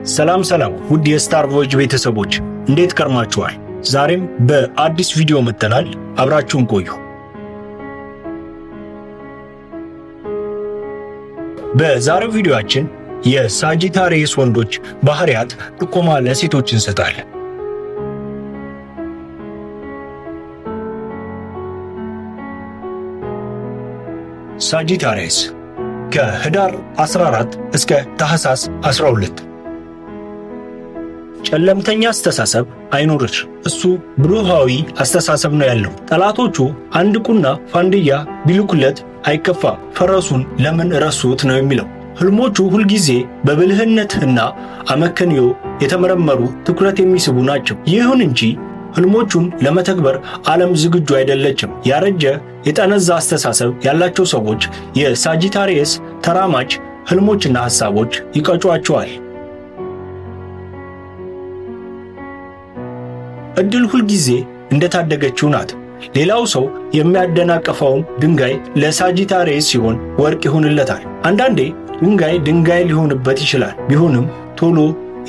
ሰላም ሰላም ውድ የስታር ቮይጅ ቤተሰቦች እንዴት ከርማችኋል? ዛሬም በአዲስ ቪዲዮ መጥተናል። አብራችሁን ቆዩ። በዛሬው ቪዲዮአችን የሳጂታሪየስ ወንዶች ባህሪያት ጥቆማ ለሴቶች እንሰጣለን። ሳጂታሪየስ ከህዳር 14 እስከ ታህሳስ 12። ጨለምተኛ አስተሳሰብ አይኖርሽ። እሱ ብሩሃዊ አስተሳሰብ ነው ያለው። ጠላቶቹ አንድ ቁና ፋንድያ ቢልኩለት አይከፋም። ፈረሱን ለምን ረሱት ነው የሚለው። ህልሞቹ ሁልጊዜ በብልህነትና አመክንዮ የተመረመሩ ትኩረት የሚስቡ ናቸው። ይሁን እንጂ ህልሞቹን ለመተግበር ዓለም ዝግጁ አይደለችም። ያረጀ የጠነዛ አስተሳሰብ ያላቸው ሰዎች የሳጂታሪየስ ተራማጅ ህልሞችና ሐሳቦች ይቀጯቸዋል። እድል ሁልጊዜ እንደታደገችው ናት። ሌላው ሰው የሚያደናቀፈውን ድንጋይ ለሳጂታሪየስ ሲሆን ወርቅ ይሆንለታል። አንዳንዴ ድንጋይ ድንጋይ ሊሆንበት ይችላል። ቢሆንም ቶሎ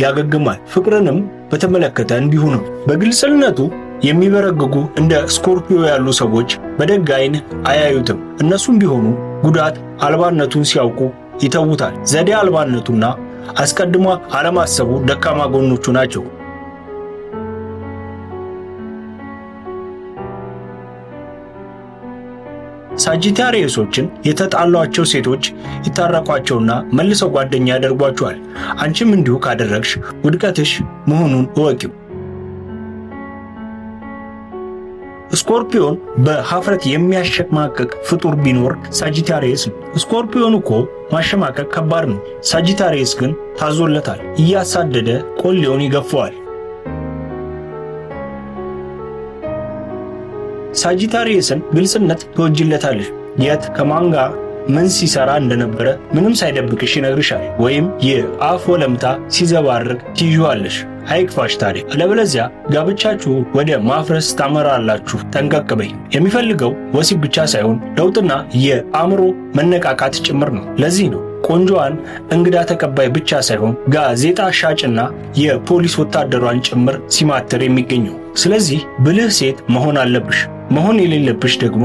ያገግማል። ፍቅርንም በተመለከተ እንዲሁ ነው። በግልጽነቱ የሚበረግጉ እንደ ስኮርፒዮ ያሉ ሰዎች በደግ ዓይን አያዩትም። እነሱም ቢሆኑ ጉዳት አልባነቱን ሲያውቁ ይተዉታል። ዘዴ አልባነቱና አስቀድሞ አለማሰቡ ደካማ ጎኖቹ ናቸው። ሳጂታሪየሶችን የተጣሏቸው ሴቶች ይታረቋቸውና መልሰው ጓደኛ ያደርጓቸዋል። አንቺም እንዲሁ ካደረግሽ ውድቀትሽ መሆኑን እወቂው። ስኮርፒዮን በሀፍረት የሚያሸማቅቅ ፍጡር ቢኖር ሳጂታሪየስ ነው። ስኮርፒዮን እኮ ማሸማቀቅ ከባድ ነው። ሳጂታሪየስ ግን ታዞለታል። እያሳደደ ቆሌውን ይገፈዋል። ሳጂታሪየስን ግልጽነት ትወጅለታለሽ። የት ከማን ጋር ምን ሲሰራ እንደነበረ ምንም ሳይደብቅሽ ይነግርሻል። ወይም የአፍ ወለምታ ሲዘባርቅ ትይዥዋለሽ። አይክፋሽ ታዲያ፣ አለበለዚያ ጋብቻችሁ ወደ ማፍረስ ታመራላችሁ። ጠንቀቅ በይ። የሚፈልገው ወሲብ ብቻ ሳይሆን ለውጥና የአእምሮ መነቃቃት ጭምር ነው። ለዚህ ነው ቆንጆዋን እንግዳ ተቀባይ ብቻ ሳይሆን ጋዜጣ ሻጭና የፖሊስ ወታደሯን ጭምር ሲማትር የሚገኘው። ስለዚህ ብልህ ሴት መሆን አለብሽ። መሆን የሌለብሽ ደግሞ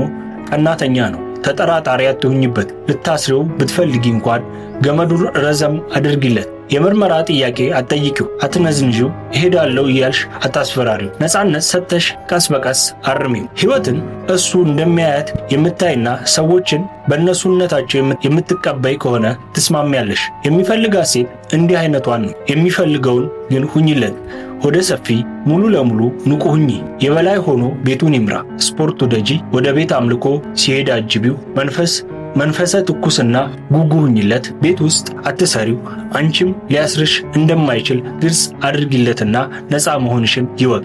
ቀናተኛ ነው። ተጠራጣሪ አትሁኝበት። ልታስሪው ብትፈልጊ እንኳን ገመዱን ረዘም አድርጊለት። የምርመራ ጥያቄ አትጠይቂው፣ አትነዝንዢው። እሄዳለሁ እያልሽ አታስፈራሪው። ነፃነት ሰጥተሽ ቀስ በቀስ አርሚው። ሕይወትን እሱ እንደሚያያት የምታይና ሰዎችን በእነሱነታቸው የምትቀበይ ከሆነ ትስማሚያለሽ። የሚፈልጋት ሴት እንዲህ አይነቷን ነው። የሚፈልገውን ግን ሁኝለት። ሆደ ሰፊ፣ ሙሉ ለሙሉ ንቁ ሁኚ። የበላይ ሆኖ ቤቱን ይምራ። ስፖርት ውደጂ። ወደ ቤት አምልኮ ሲሄድ አጅቢው። መንፈሰ ትኩስና ጉጉ ሁኚለት። ቤት ውስጥ አትሰሪው። አንቺም ሊያስርሽ እንደማይችል ግልጽ አድርጊለትና ነፃ መሆንሽን ይወቅ።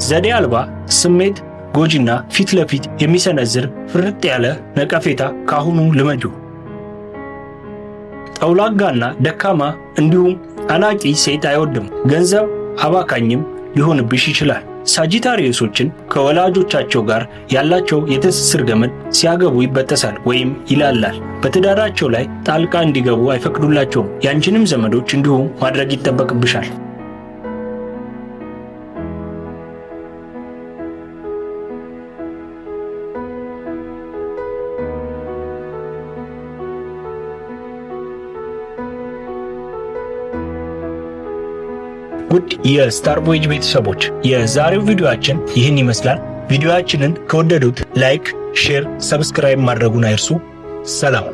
ዘዴ አልባ ስሜት ጎጂና ፊት ለፊት የሚሰነዝር ፍርጥ ያለ ነቀፌታ ካሁኑ ልመጁ። ጠውላጋና ደካማ እንዲሁም አናቂ ሴት አይወድም። ገንዘብ አባካኝም ሊሆንብሽ ይችላል። ሳጂታሪየሶችን ከወላጆቻቸው ጋር ያላቸው የትስስር ገመድ ሲያገቡ ይበጠሳል ወይም ይላላል። በትዳራቸው ላይ ጣልቃ እንዲገቡ አይፈቅዱላቸውም። ያንቺንም ዘመዶች እንዲሁ ማድረግ ይጠበቅብሻል። ውድ የስታር ቮይጅ ቤተሰቦች የዛሬው ቪዲዮአችን ይህን ይመስላል። ቪዲዮአችንን ከወደዱት like፣ share፣ subscribe ማድረጉን አይርሱ። ሰላም።